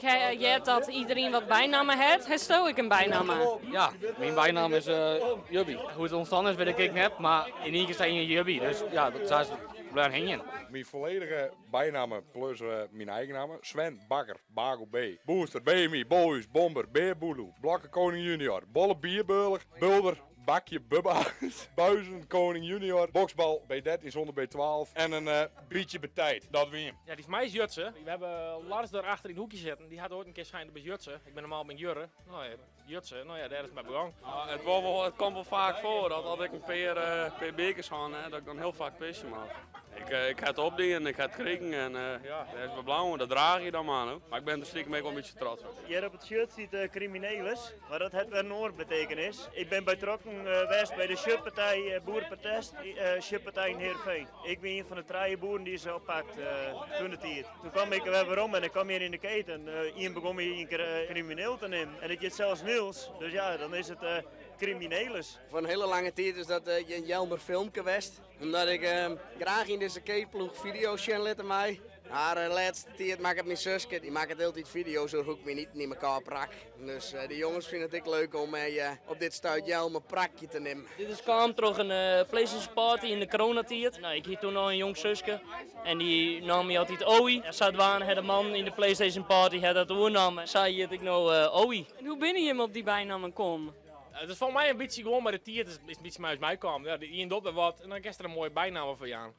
ha heard dat iderien wat bynamme hat. Hasto ek in bynamme? Ja, myn bynamme is Jubby. Hoe't it ûntstien is, wit ik ek net, mar yn ien kear sei ien Jubby, dus ja, dat sa is it bleaun hingjen. Myn folledige bynamme plus myn eigen namme: Sven Bakker, Bago B, Booster, BMI, Bolhuis, Bomber, Beerboeloe, Blokke Koning Junior, Bolle Bierbeuler, Bulder, Bakje Bubba, Buizen Koning Junior, Boksbal B13 sûnder B12 en in bytsje betiid. Dat wie him. Ja, dy fan my is Jutse. We hawwe Lars dêr achter yn it hoekje sitten. Dy hat oait in kear sein: "Do bist Jutse." Ik bin normaal bin ik Jurre. No ja, Jutse. No ja, dêr is it mei begûn. Ja, it komt wol faak foar dat as ik in pear bierkes hân ha, dat ik dan hiel faak pisje moat. Ik ha it opdien, ik ha it krigen en ja, dêr is it by bleaun. Dat draach je dan mar, no. Mar ik bin der stikem ek wol in bytsje trots op. Hjir op it shirt stiet krimineles, mar dat hat wer in oare betekenis. Ik bin betrokken west by de sjitpartij, boereprotest, sjitpartij yn Heerenveen. Ik wie ien fan de trije boeren dy't se oppakt toen de tiid. Toen kwam ik wer werom en ik kwam hjir yn de keten. Ien begûn my ien kear krimineel te neamen en ik hjit sels Niels, dus ja, dan is it krimineles. Foar in hiele lange tiid is dat in Jelmer filmke west. Omdat ik graach yn dizze keetploech fideo's sjen litte mei. Mar de lêste tiid makket myn suske, dy makket hieltyd fideo's oer hoe't ik myn iten yn mekoar prak. Dus de jonges fine it ek leuk om my op dit stuit Jelmer Prakje te nimmen. Dit is kaam troch in PlayStation party yn de coronatiid. No, ik hie toen al in jong suske en dy naam my altyd Owie. En sadwaande hat de man yn de PlayStation party hat dat oernommen. Sa hjit ik no Owie. En hoe binne jimme op dy bynammen kommen? It is foar my in bytsje gewoan mei de tiid is in bytsje mei ús meikaam. Ja, de ien docht wer wat en dan kinst der in moaie bynamme foar jaan.